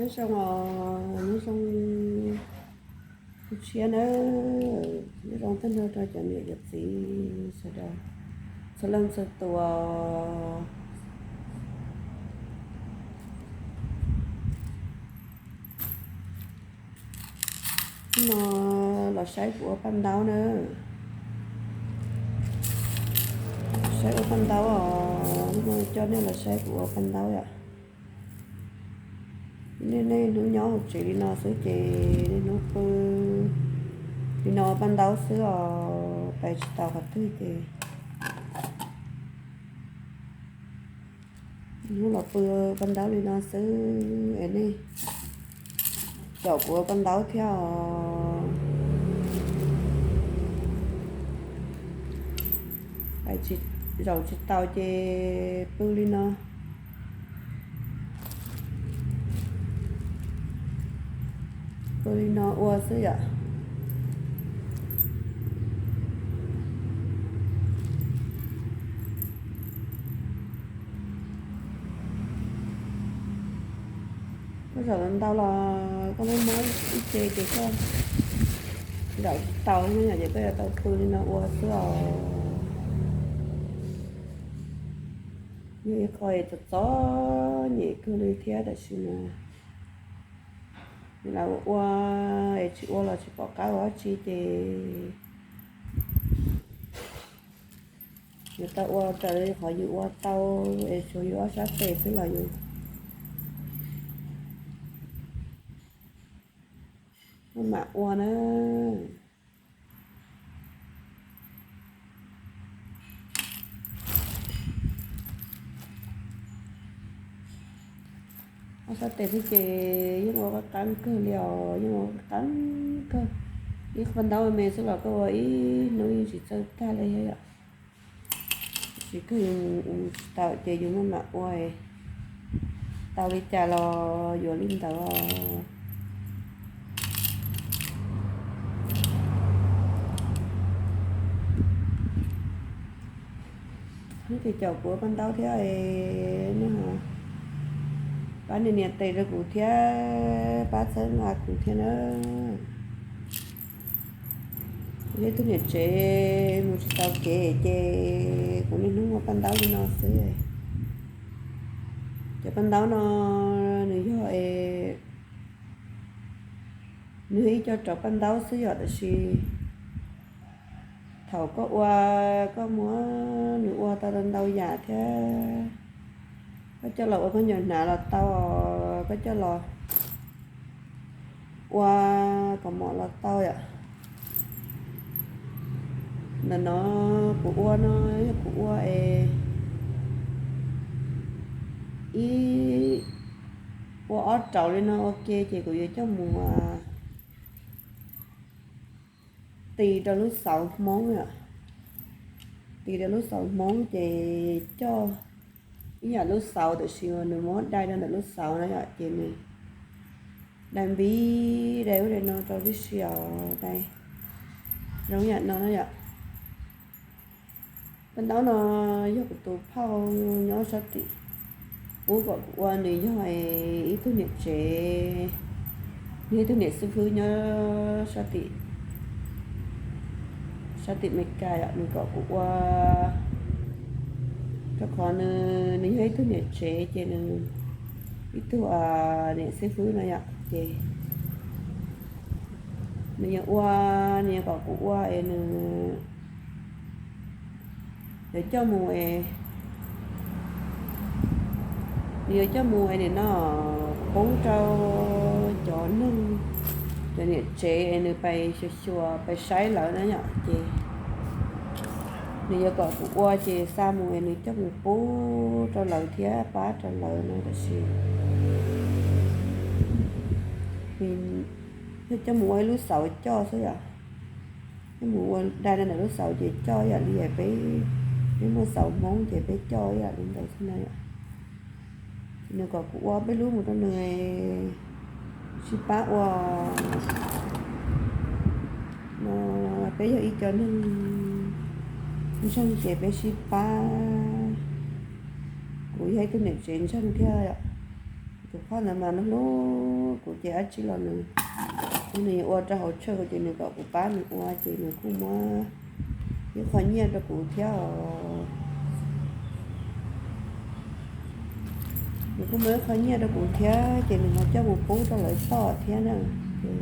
Nyob zoo os, nyob zoo tshiab nawb, nyob zoo tag nrho rau cov niam cov txiv sawv daws txhua leej txhua tus. Hnub no los saib kuv ua paj ntaub na. Saib ua paj ntaub os, hnub no coj nej los saib kuv ua paj ntaub yom. Nej niaj hnub nyob hauv tsev li no xwb ces niaj hnub pw li no ua paj ntaub xwb os, pais tsis tau qhov twg ces niaj hnub los pw paj ntaub li no xwb es nej caum kuv ua paj ntaub thiab os. Pais tsis, zaum tsis tau ces pw li no. Pw li no ua xwb yom. Koj zaum ntau los koj mob mob ib ce ces koj zaum tsis tau no yom, ces koj yuav tau pw li no ua xwb os. Yog ib qho txom txom nyem kawg li thiab tab sis mas yus lam ua ua es tsis ua los tsis pom qab ua dab tsi ces yus tau ua raws li qhov yus ua tau es tsuas yus ob sab tes xwb los yus maj mam ua na. Ob sab tes xwb ces yeej ua qab qab kawg li os, yeej ua qab qab kawg. Ib qho ntaub me xwb los koj ua ib hnub yeej tsis txawj tag li yom. Tsis kawg yus mus tsis tau ces yus maj mam ua, tau li cas los yuav li ntawd. Hnub ces caum kuv ua paj ntaub thiab, nej pab nias nias tes rau kuv thiab pab txhawb nqa kuv thiab na. Yog ib tug niam tsev mus tsis tau kev ces kuv niaj hnub ua paj ntaub li no xwb. Cov paj ntaub no nws yog, nws yog ib co rau paj ntaub xwb yom, tab sis thaum koj ua, koj muab nws ua tau ntau yam thiab. Koj coj los ua khaub ncaws hnav los tau, koj coj los ua kaus mom los tau yom. Ntawm no kuv ua no yog kuv ua es ib, ua ob raum li no ua ke ces kuv yuav coj mus tis rau lub xauv hmoob yom. Tis rau lub xauv hmoob ces coj ib yam lub xauv tab sis nws muab dai rau ntawm lub xauv na yom, ces nws dai npib dai ub dai no rau tib si os, dai zoo yam no na yom. Paj ntaub no yog kuv tus phauj nyob sab tim pub kom kuv ua, nws yog ib tug niam tsev, nws yog ib tug niam xib fwb nyob sab tim, sab tim Meskas yom, nws kom kuv ua rau qhov nws, nws yog ib tug niam tsev ces nws ib tug niam xib fwb no yom, ces nws yuav ua, nws yuav kom kuv ua es nws yuav coj mus es, nws yuav coj mus es nim no pub rau cov neeg, cov niam tsev es nws pais xyuas xyuas pais saib lawv na yom, ces nws yuav kom kuv ua ces xa mus es nws coj mus pub rau lawv thiab pab rau lawv no tab sis nws yog coj mus ua ib lub xauv coj xwb yom. Coj mus ua dai rau ntawm lub xauv ces coj ib yam li peb, peb muaj xauv hmoob ces peb coj ib yam li ntawd xwb na yom. Ces nws kom kuv ua peb lub mus rau nws sib pab ua no, peb yog ib co neeg ntseeg ces peb sib pab. Kuv yog ib tug niam tsev ntseeg thiab yom, kuv Tus phauj ntawd mas nws hlub kuv ces dab tsi los nws, nws ua rau hauv church ces nws kom kuv pab nws ua ces nws kuj muab ib qho nyiaj rau kuv thiab os. Nws kuj muab ib qho nyiaj rau kuv thiab ces nws ho coj mus pub rau lawv toj thiab na. Ces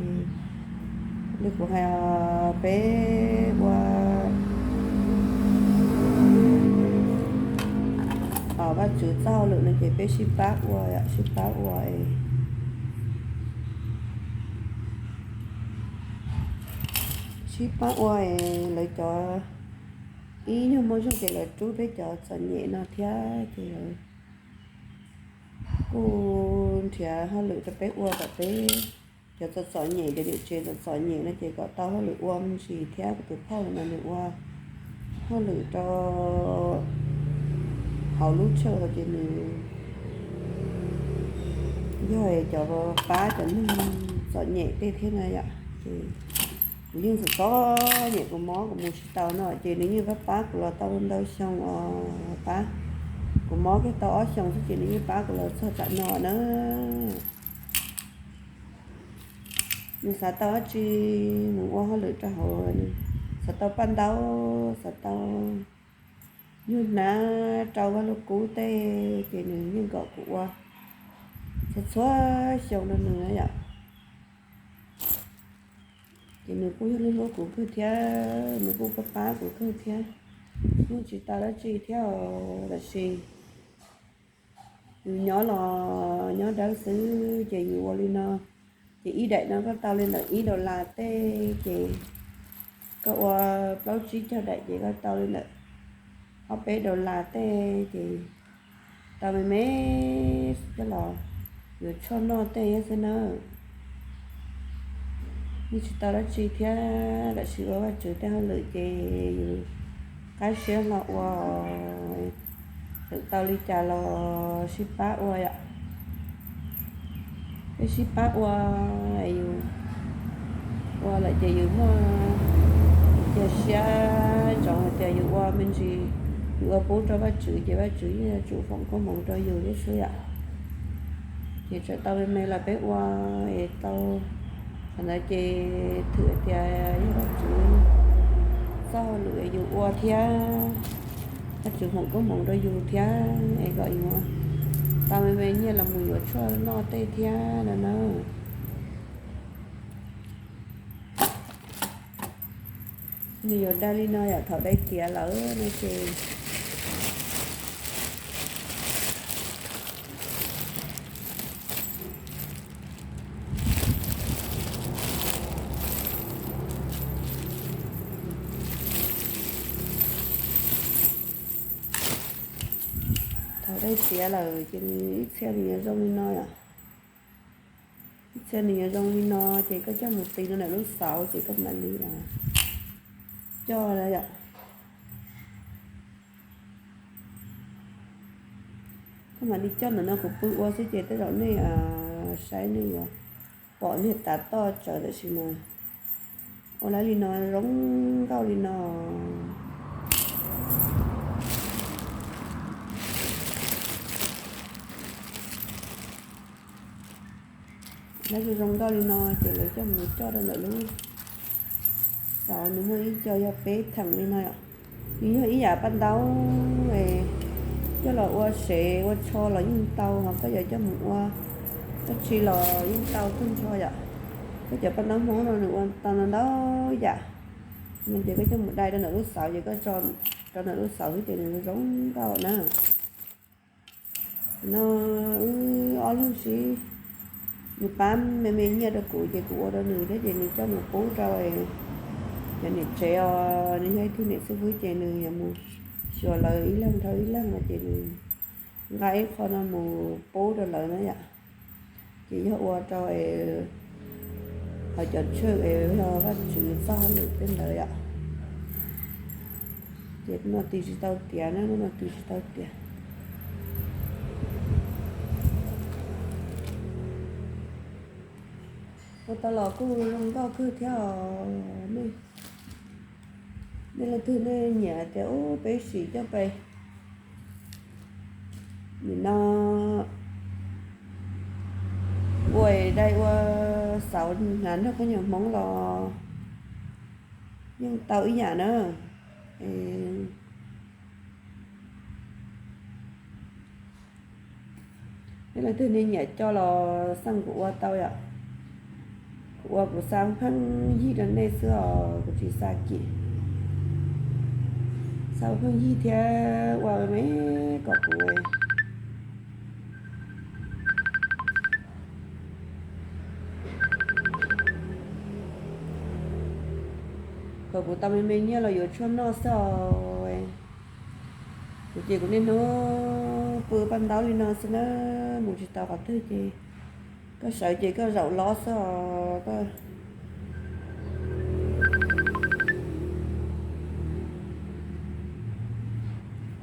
li kuv hais, peb ua Vajtswv txoj hauj lwm no ces peb sib pab ua, sib pab ua es, sib pab ua es lawv cov ib nyuag muaj zog ces lawv rub peb cov txom nyem no thiab ces lawv kuj nrhiav hauj lwm rau peb ua kom peb cov txom txom nyem, cov niam tsev txom txom nyem no ces kom tau hauj lwm ua me ntsis thiab. Kuv tus phauj no nws ua hauj lwm rau hauv lub church ces nws yog cov pab cov neeg txom nyem tej thiab na yom. Ces kuv yeej txom txom nyem, kuv mob kuv mus tsis tau no ces nws yeej pab pab kuv los tau ntau xyoo os, pab kuv mob kiag tau ob xyoos xwb ces nws yeej pab kuv los txog tam no na. Nws xav tau dab tsi mus ua hauj lwm rau hauv, xav tau paj ntaub, xav tau nyuag hnav rau Vaj Lug Kub tej ces nws yeej kom kuv ua txhua txhua xyoo rau nws na yom. Ces nws kuj yog hlub hlub kuv kawg thiab, nws kuj pab pab kuv kawg thiab. Yeej tsis tau dab tsi thiab os, tab sis yus nyob los nyob dawb xwb ces yus ua li no. Ces ib daim no koj tau li ntawm ib dollar tej ces koj ua plaub tsib caug daim ces koj tau li ntawm ob peb dollar tej ces tau me me coj los yuav tshuaj noj tej xwb na. Yeej tsis tau dab tsi thiab, tab sis ua Vajtswv tej hauj lwm ces yus qab siab hlo ua, txawm tau li cas los sib pab ua yom. Peb sib pab ua, yus ua lawm ces yus muaj cia siab ntsoov hais tias yus ua me ntsis, yus ua pub rau Vajtswv ces Vajtswv yeej yuav tsum foom koob hmoov rau yus thiab xwb yom. Ces txawm tau me me los peb ua es tau, qhov ntawd ces thwm tias yog Vajtswv txoj hauj lwm yus ua thiab, Vajtswv foom koob hmoov rau yus thiab es kom yus tau me me nyiaj los mus yuav tshuaj noj tej thiab no na. Nws yuav dai li no yom, thaum dai tiav lawm no ces thaum dai tiav lawm ces nws ib txhia nws yuav zoo li no yom. Ib txhia nws yuav zoo li no ces koj coj mus tis rau ntawm lub xauv ces koj mam li coj yom. Koj mam li coj ntawm no kuv pw ua xwb ces tej zaum nej saib nej yuav pom niag tav toj tsawv tab sis mas ua lawv li no zoo nkauj li no. Lawv zoo nkauj li no ces lawv coj mus coj rau ntawm lub xauv, nws muaj ib co yog peb theem li no yom. Nws yog ib yam paj ntaub, coj los ua sev ua tsho los yeej tau, ho koj yuav coj mus ua dab tsi los yeej tau kawg nrho yom. Koj cov paj ntaub Hmoob no nws ua tau ntau ntau yam, no ces koj coj mus dai rau ntawm lub xauv ces koj tso rau ntawm lub xauv xwb ces nws zoo nkauj na. No wb ob leeg sib, nws pab me me nyiaj rau kuv ces kuv ua rau nws thiab ces nws coj mus pub rau cov niam tsev os, nws yog ib tug niam xib fwb ces nws yuav mus xyuas lawv ib leeg dhau ib leeg no ces nws nqa ib qho no mus pub rau lawv na yom. Ces yog ua rau hauv cov church es yog Vajtswv txoj hauj lwm tej ntawd yom. Ces no tis tsis tau tiav na, no tis tsis tau tiav. Ua tau los kuj zoo nkauj kawg thiab os. Nej leej twg nej nyiam hais tias ub peb sim coj pais nim no xauv hnav nrog khaub ncaws Hmoob los yeej tau ib yam na. Nej leej twg nej nyiam coj los xaj kuv ua tau yom. Kuv ua kuv xa pheej yig rau nej xwb os, kuv tsis xa kim. Xa pheej yig thiab ua me kom kuv kom kuv tau me me nyiaj los yuav tshuaj noj xwb os. Kuv ces kuv niaj hnub pw paj ntaub li no xwb na, mus tsis tau qhov twg ces koj sawv ces koj zaum los xwb os.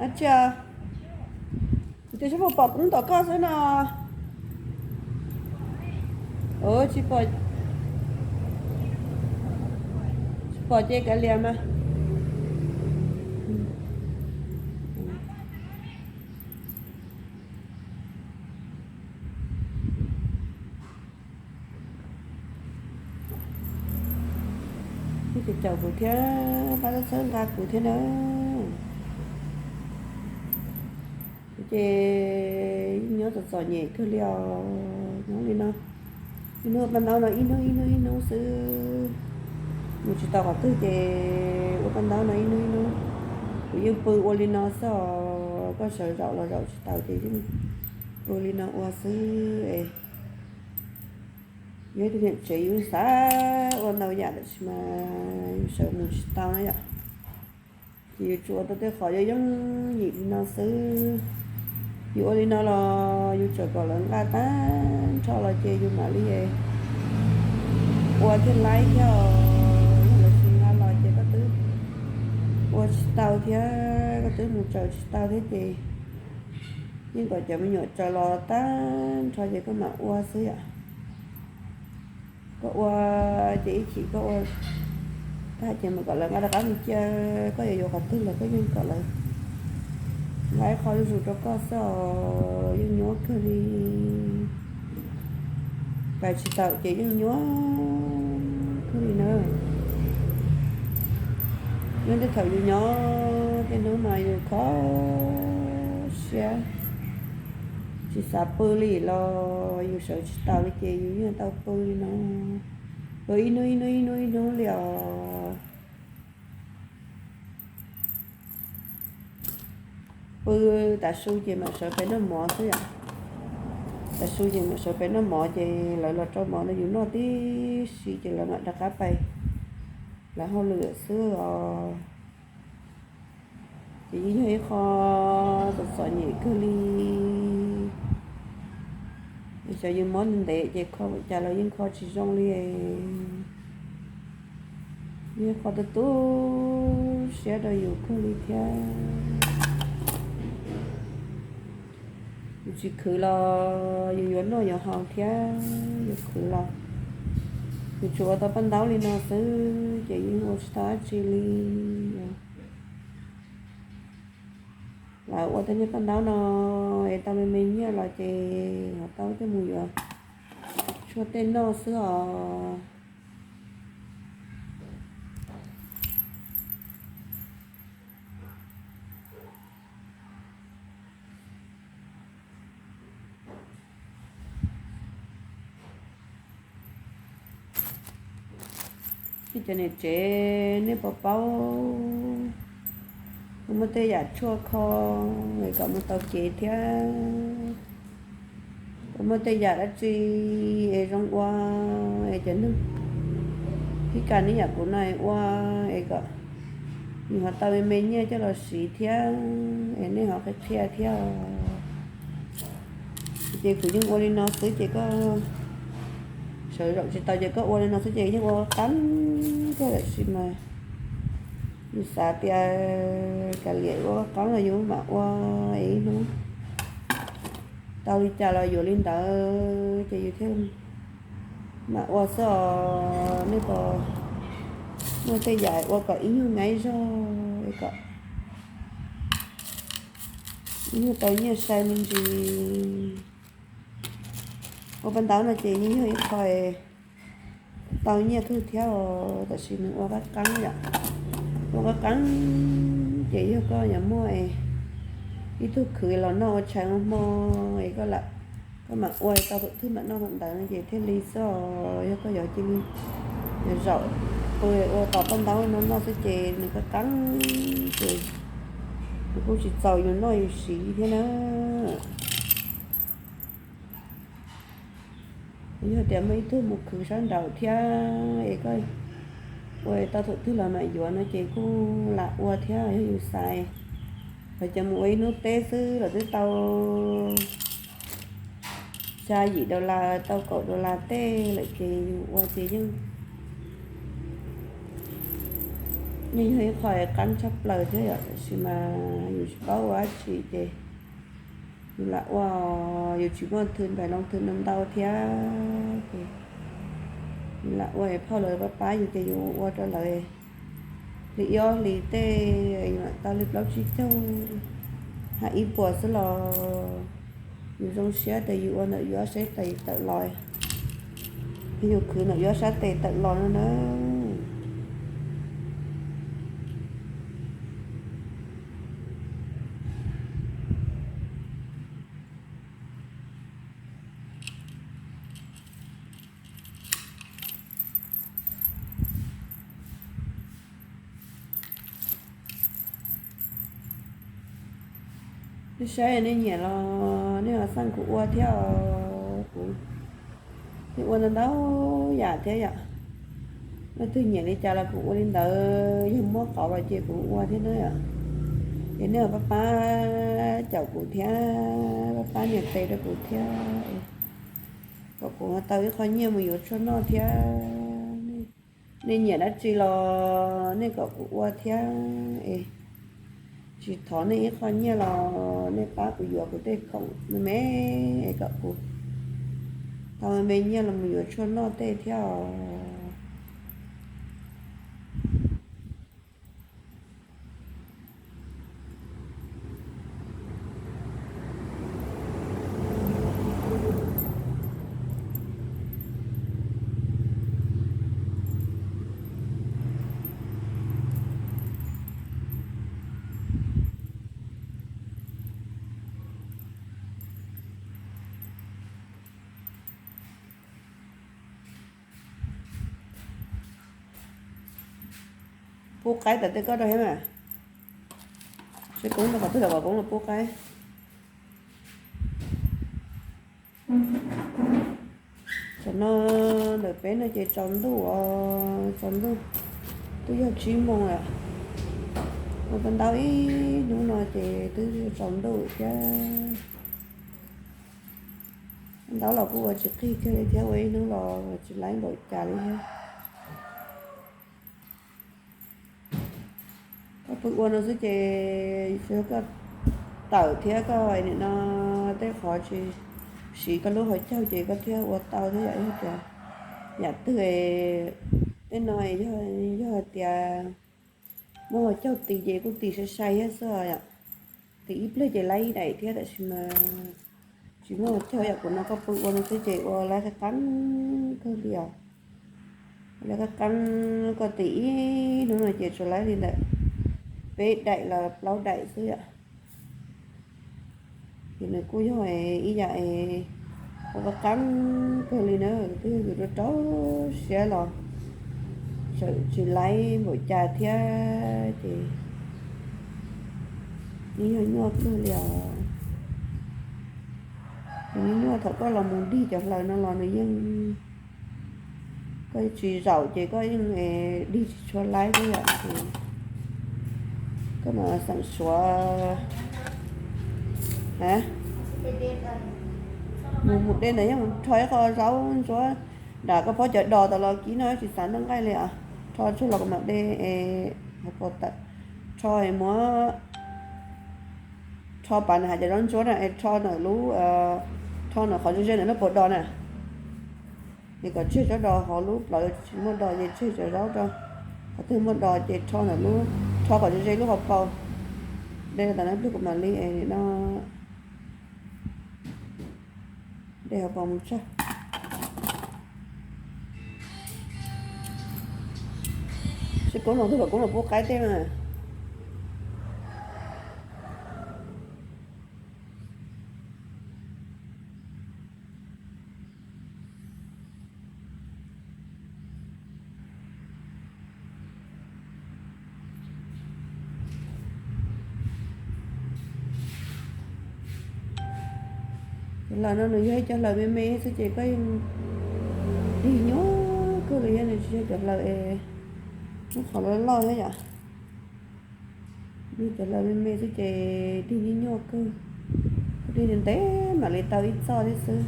Ab tsi, kuv tias sab pom pom koob tom koj xwb no. Tsis pom, tsis pom ces kav liam mas. Ces caum kuv thiab pab txhawb nqa kuv thiab na. Ces nyob txom txom nyem kawg li os, nyob li no. Ib hnub paj ntaub no ib hnub ib hnub ib hnub xwb, mus tsis tau qhov twg ces ua paj ntaub no ib hnub ib hnub. Kuv yeej pw ua li no xwb os, koj sawv zaum los zaum tsis tau ces yeej pw li no ua xwb es. Yog ib tug niam tsev yus xav ua ntau yam tab sis mas yus sawv mus tsis tau na yom. Ces yus tsuas ua tau tej qhov yooj yooj yim li no xwb. Yus ua li no los yus tseem kom lawv nqa tag nrho los ces yus mam li ua thiaj laib thiab os. Yog lawv tsis nqa los ces koj twb ua tsis tau thiab, koj twb mus tsaws tsis tau thiab ces yeej kom cov me nyuam tsaws los tag nrho ces koj mam ua xwb yom. Koj ua ces ib chim koj ua tag ces mam kom lawv nqa rov qab mus cia, koj yuav yuav qhov twg los koj yeej kom lawv nqa ib qho zuj zus rau koj xwb os, yeej nyuaj kawg li. Pais tsis tawm ces yeej nyuaj kawg li na. Nyob tej thaum yus nyob tej hnub mas yus kho siab tsis xav pw li los yus sawv tsis taus li ces yus yeej tau pw li no, pw ib hnub ib hnub ib hnub ib hnub li os. Pw tav su ces mam sawv pem noj mov xwb yom. Tav su ces mam sawv pem noj mov ces lawv los rau mov rau yus noj tib si ces lawv mam rov qab pais lawv hauj lwm xwb os. Ces yeej yog ib qho txom txom nyem kawg li. Xyov yus mob ntev ntev ces kho ua cas los yeej kho tsis zoo li. Yeej qhov tu tu siab rau yus kawg li thiab. Yus tsis khwv los yus yuav noj yuav haus thiab, yus khwv los yus tsuas ua tau paj ntaub li no xwb ces yeej ua tsis tau dab tsi li. Lawv ua tej niag paj ntaub no es tau me me nyiaj los ces ho tau coj mus yuav tshuaj tej noj xwb os. Nej cov niam tsev nej puas paub, kuv muaj tej yam tshuaj kho es kom mus tau kev thiab, kuv muaj tej yam dab tsi es zoo ua es cov neeg thib kas nej yam kuv no es ua es kom nws ho tau me me nyiaj coj los siv thiab es nej ho qhia qhia thiab. Ces kuv yeej ua li no xwb ces koj sawv zaum tsis tau ces koj ua li no xwb ces yeej ua qab kawg lawm sis mas yus xav tias kav liam ua qab los yus mam ua es ib hnub tau li cas los yuav li ntawd ces yus thiaj mam ua xwb os. Nej puas muaj tej yam ua kom ib nyuag nyaib zog es kom ib nyuag tau nyiaj sai me ntsis. Ua paj ntaub no ces yeej yog ib qho tau nyiaj kawg thiab os, tab sis nws ua qab qeeb yom. Ua qab qeeb ces yog koj yuav muaj ib tug khwv los noj ua tshais ua hmo es koj lam, koj mam ua tau thaum twg mam noj thaum ntawd no ces thiaj li xwb os. Yog koj yuav cia li zaum pw ua tos paj ntaub no noj xwb ces nws qab qeeb ces nws kuj tsis txaus yus noj yus siv thiab na. Yog tias muaj ib tug mus khwv sab nraud thiab es koj ua tau thaum twg los mam yuav no ces kuj lam ua thiab. Yog yus xaiv los ces mus ua ib hnub teb xwb los twb tau xya yim dollar tau kaum dollar tej lawm ces yus ua ces yeej, yeej yog ib qho qeeb tshaj plaws thiab yom, tab sis mas yus tsis paub ua dab tsi ces yus lam ua, yus tsis muaj thw nplaim loo thw ntau ntau thiab ces yus lam ua es phauj lawv pab pab yus ces yus ua rau lawv hli ib ob hlis tej yus mam tau li plaub tsib caug hab ib puas xwb los yus zoo siab tias yus ua ntawm yus ob sab tes tawm los, yus khwv ntawm yus ob sab tes tawm los no na. Nej saib nej nyiam los nej ho xaj kuv ua thiab os. Kuv yeej ua ntau ntau yam thiab yom. Leej twg nyiam li cas los kuv ua li ntawd, yog muab qauv los ces kuv ua thiab na yom. Ces nej ho pab pab caum kuv thiab, pab pab nias tes rau kuv thiab, kom kuv tau ib qho nyiaj mus yuav tshuaj noj thiab. Nej nyiam dab tsi los nej kom kuv ua thiab es tsis thov nej ib qho nyiaj los nej pab kuv yuav kuv tej khoom me me es kom kuv tau me me nyiaj los mus yuav tshuaj noj tej thiab os. Pub qaib tam tej koj rau thiab mas. Seb koob rau qhov twg los kom koob los pub qaib. Tam no ntawm peb no ces tsaus ntuj os, tsaus ntuj twb yog tsib moos lawm. Ua paj ntaub ib hnub no ces twb tsaus ntuj thiab. Paj ntaub los kuj ua tsis qig kiag li thiab, ua ib hnub los tsis laib npaum cas li thiab. Koj pw ua no xwb ces tsuas yog koj tawm thiab koj nim no tej qhov tsis siv koj lub hauv caug ces koj thiaj ua tau thiab yom. Yog tias yam twg tej no yog hais tias muab hauv caug tis ces kuj tis sai sai thiab xwb yom. Tis ib pliag ces laib ib daim thiab tab sis mas tsis muaj hauv caug yom. Kuv no koj pw ua no xwb ces ua laib qab qeeb kawg li os. Ua laib qab qeeb, koj tis ib hnub no ces tsuas laib li ntawm peb daim los plaub daim xwb yom. Ces nws kuj yog ib yam ua qab qeeb kawg li na, twb yog yus rau rau siab los tseem tsis laib npaum cas thiab ces yeej yog nyuaj kawg li os. Nws yeej nyuaj thaum koj los mus dig cov hlaws no los nws yeej, koj tsis zaum ces koj yeej dig tsis tshua laib thiab yom. Koj mam xeem suav, mus mus de ntawd yeej rho ib qho zaub ntsuab nram koj phob cov dos tas los kib no tsis xav noj nqaij li os. Rho tseg los kuv mam de, rho muab, rho pas nws hais cov zaub ntsuab na es rho ntawm lub, rho ntawm qhov ze ze ntawm lub paus dos na. Es kom tseg zaub dos hauv lub plawv tsis muaj dos ces tseg cov zaub rau, qhov twg muaj dos ces rho ntawm lub, rho kom ze ze lub hauv paus. De tas no ib pliag kuv mam li no de hauv paus mus tseg. Koob los twg kom koob los pub qaib tej mas. Cov hlaws no nws yog ib cov hlaws me me xwb ces koj yeej dig nyuaj kawg li thiab, nws tsis yog cov hlaws es muab qhov loj loj thiab yom. Yog cov hlaws me me xwb ces dig nyuaj nyuaj kawg, dig ntev ntev mam li tau ib txoj thiab xwb.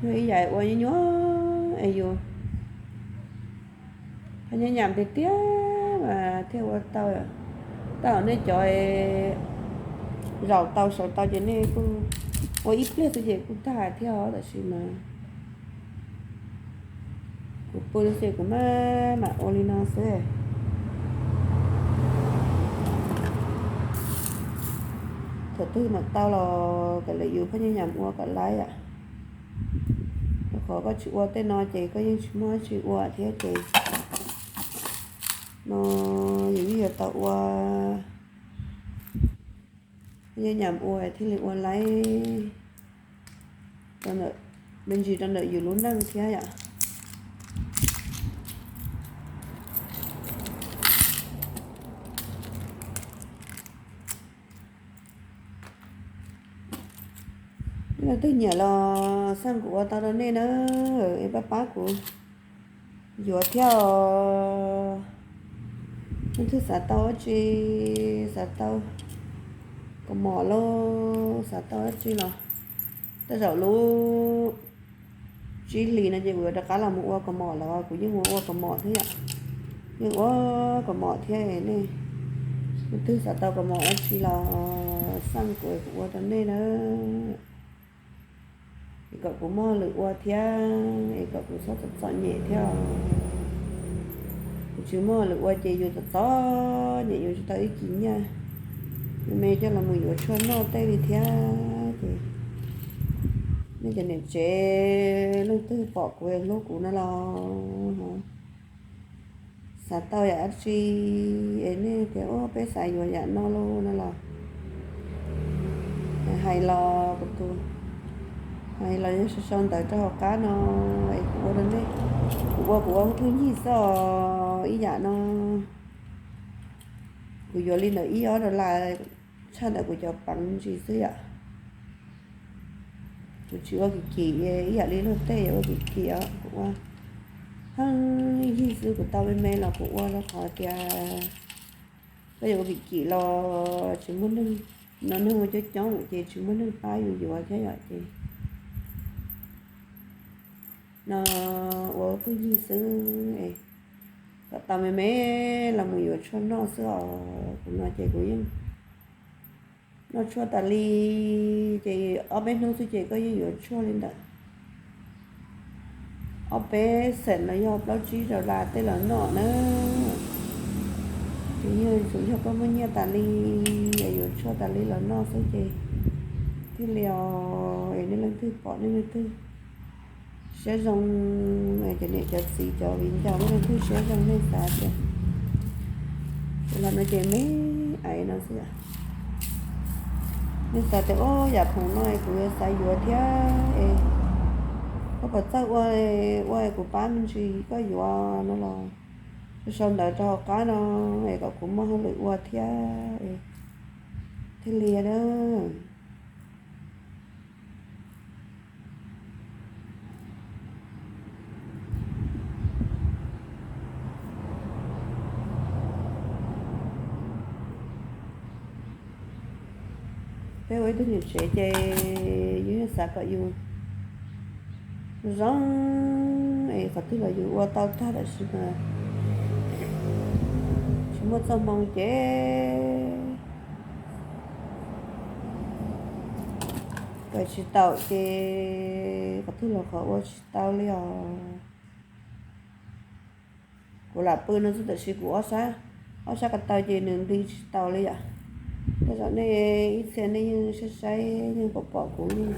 Yog ib yam ua nyuaj nyuaj es yus phaj nyab nyam tiag tiag mas thiaj ua tau. Tej zaum nej cov zaum tau saum tau ces nej kuj ua ib pliag xwb ces kuj tag thiab os, tab sis mas kuv pw xwb kuv maj mam ua li no xwb. Thaum twg mam tau los kom lwm yus phaj nyab nyam ua kom laiv yom. Rau qhov koj tsis ua tej no ces koj yeej tsis muaj dab tsi ua thiab ces no yus yeej yuav tau ua, phaj nyab nyam ua thiaj li ua laiv me ntsis rau ntawm yus lub neej thiab yom. Leej twg nyiam los xaj kuv ua tau rau nej na, es pab pab kuv yuav thiab os. Leej twg xav tau dab tsi, xav tau kaus mom los xav tau dab tsi los, tej zaum lub tsib hlis no ces kuv yuav rov qab los mus ua kaus mom lawm, kuv yeej ua ua kaus mom thiab yom. Yeej ua kaus mom thiab, nej leej twg xav tau kaus mom dab tsi los xaj kuv es kuv ua rau nej na. Es kom kuv muaj lwm ua thiab, es kom kuv txhob txom txom nyem thiab. Kuv tsis muaj lwm ua ces yus txom txom nyem, yus tsis tau ib kis nyiaj me coj los mus yuav tshuaj noj tej li thiab ces nej cov niam tsev leej twg pom kuv es hlub kuv no los xav tau yam dab tsi es nej tias ua peb xav yuav yam no los no los hais los kuv tus, hais los yog sau sau ntawv rau hauv qab no es kuv ua rau nej. Kuv ua kuv ua pheej yig xwb os, ib yam no kuv yuav li ntawm ib ob dollar tshaj ntawm kuv cov peev ntsis xwb yom. Kuv tsis ua kim kim ib yam li luag tej ua kim kim os, kuv ua pheej yig xwb, kuv tau me me los kuv ua rau qhov tias koj yuav ua kim kim los tsis muaj neeg, no neeg ua coob coob ces tsis muaj neeg pab yus yuav thiab yom ces no ua pheej yig xwb es kom tau me me los mus yuav tshuaj noj xwb os. Kuv no ces kuv yeej noj tshuaj tas li, ces ob peb hnub xwb ces koj yeej yuav tshuaj li ntawm ob peb xees los yog plaub tsib dollar tej los noj na. Ces yeej tsuas yog koj muaj nyiaj tas li, yuav tshuaj tas li los noj xwb ces thiaj li os. Es nej leej twg pom nej leej twg siab zoo, cov niam cov txiv cov viv ncaus nej leej twg siab zoo nej xav tias, ces los no ces me aiv no xwb, nej xav tias ua yam khoom no es kuv yuav xav yuav thiab es koj puas txawj ua, ua kuv pab me ntsis koj yuav no los sau sau ntawv rau hauv qab no es kom kuv muaj hauj lwm ua thiab thiaj li na. Peb ua ib tug niam tsev ces yus yeej xav kom yus zoo es qhov twg los yus ua tau tag, tab sis mas tsis muaj txoj hmoo ces kawm tsis taus ces qhov twg los qhov ua tsis tau li os. Kuv lam pw no xwb tab sis kuv ob sab, ob sab ko taw ces nws nti tsis tau li yom. Tej zaum nej ib txhia nej yeej saib saib yeej pom pom kuv yeej,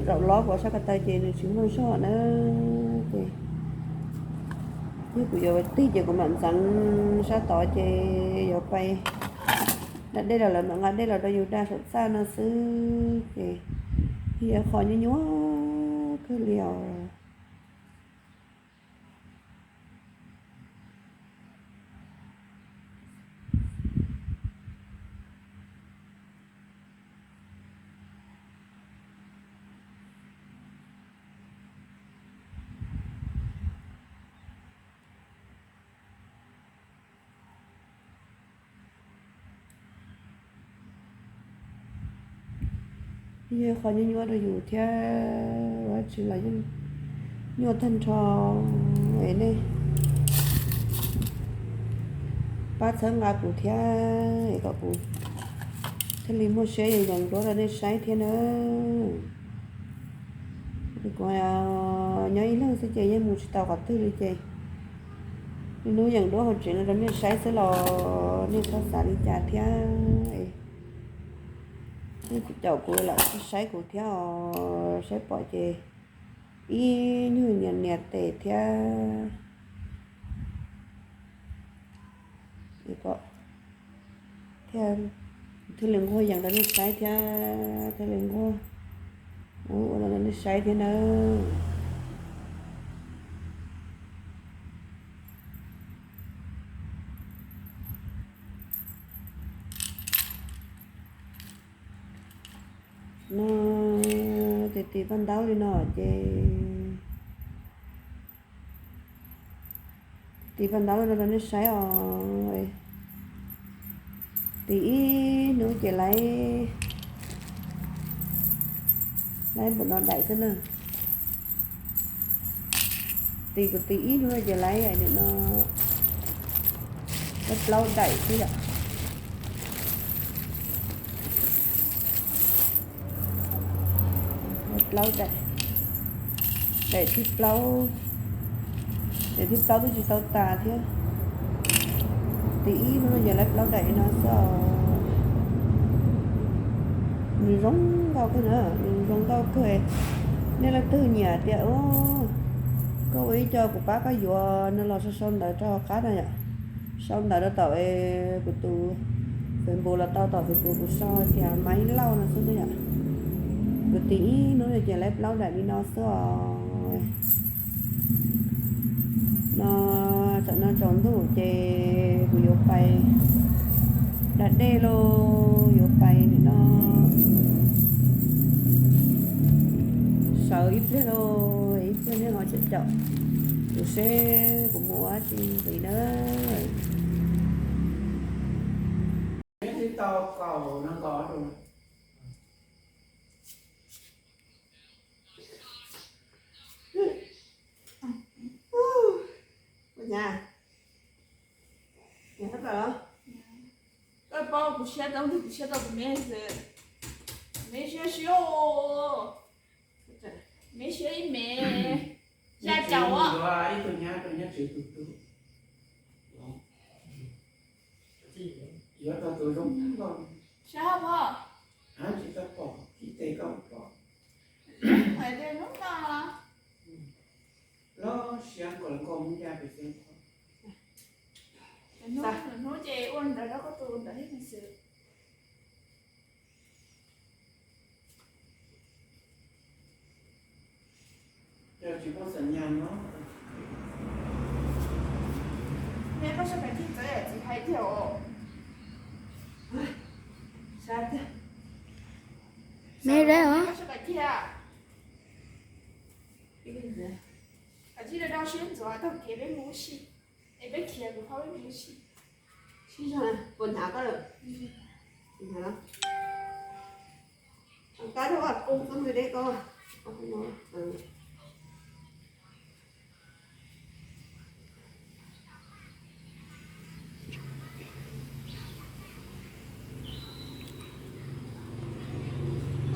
zaum lob kuv ob sab ko taw ces nws tsis muaj zog na, ces Yog kuv yuav tig ces kuv mam ntxeev sab tod ces yuav pais da dej los lawv mam nqa dej los rau yus da saum txaj no xwb ces yog qhov nyuaj nyuaj kawg li os. Yog qhov nyuaj nyuaj rau yus thiab, ua tsis los yeej nyuaj tag nrho es nej pab txhawb nqa kuv thiab es kom kuv thiaj li muaj siab yees duab rau nej saib thiab nawb. Kuv nyob ib leeg xwb ces yeej mus tsis tau qhov twg li ces niaj hnub yees duab hauv tsev no rau nej saib xwb los nej txhob xav li cas thiab. Nej caum kuv los saib kuv thiab os, saib pom ces ib nyuag nias nias tes thiab, thiaj li nquag yees rau nej saib thiab, thiaj li nquag ua rau nej saib thiab nawb. No ces tis paj ntaub li no ces tis paj ntaub li no rau nej saib os. Tis ib hnub ces lawv, lawv npaum no daim xwb na. Tis kuv tis ib hnub no ces lawv nim no lawv plaub daim xwb yom. Plaub daim, daim thib plaub, daim thib plaub twb tsis tau tas thiab. Tis ib hnub no ces lawv plaub daim li no xwb os. Nws zoo nkauj kawg na, nws zoo nkauj kawg. Nej leej twg nyiam tias koj ua ib co kuv pab koj yuav no los sau sau ntawv rau hauv qab no yom. Sau ntawv rau tom kuv tus Facebook los tau, tom Facebook kuv sau tias Maiv Lauj no xwb na yom. Kuv tis ib hnub no ces lawv plaub daim li no xwb os. No, tam no tsaus ntuj ces kuv yuav pais da dej lauj, yuav pais nim no sawv ib pliag lauj, ib pliag nej ho caum caum kuv seb kuv mus ua dab tsi ntxiv na. Twb tau kaum no nkaus. Ua cas? Koj paub kuv siab tau, kuv siab tau tus me xwb. Me siab siab, me siab ib me xya caum. Ib tug nyab rau nyob tsev tus tub, yuav tau tus zoo nkauj. Sab pom, tsis tau pom, tib tes koj pom. Hais tias hnub no los siab nkaus li nkauj Hmoob Yaj pem xeev. Hnub ces ua ntawd rau koj tus ntawd thiab xwb. Yog tsis muaj xam nyas no, me koj sab pem thiaj txawv yam txiv hais tiag os. Sab tiag. Me rau os. Koj sab pem thiaj. Koj tsis rau rau siab ntxuav taug kev peb mus ua si, es peb khiav kuv qhov peb mus ua si. Sib zog na, puas hnyav koj lawm? Hnyav. Thov kab rau vaj pub koj mus deb koj. Koj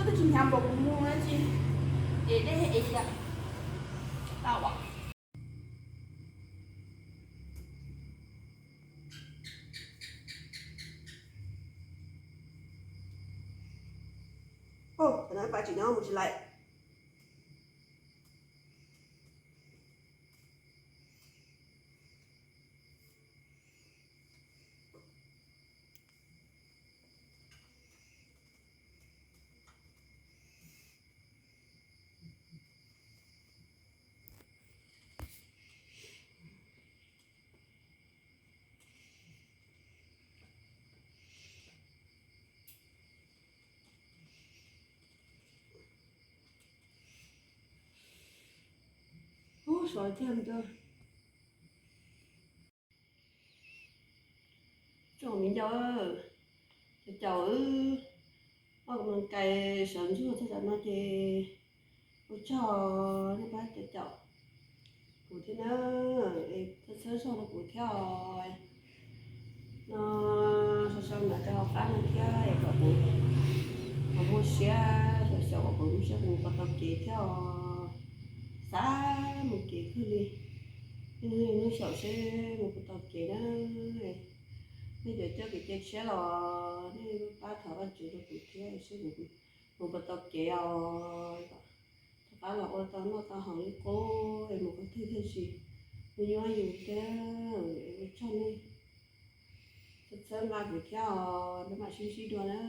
twb tsis hnyav npaum kuv mus na tsis, es deb es yam tau as. Ub, no pab tsis nyob mus tsis laiv. so thiab. Tsoom me nyuam, cov caum wb ua kais sawv ntsuag txog tam no ces ua tsaug nej pab cov caum kuv thiab na, es txhawb zog rau kuv thiab os. No sau sau ntawv rau hauv qab no thiab es kom kuv muaj siab, xyaum xyaum kom kuv muaj siab mus puas tau kev thiab os. Xav mus kev kawg li, nej xyaum seb mus puas tau kev na. Nej cov coj kev cai tshiab los nej pab thov Vajtswv rau kuv thiab seb kuv mus puas tau kev os. Rov qab los ua tau noj tau haus li qub es mus qhov twg thiaj tsis nyuaj nyuaj yus thiab. Ua tsaug nej txhawb nqa kuv thiab os, peb mam sib ntsib dua na.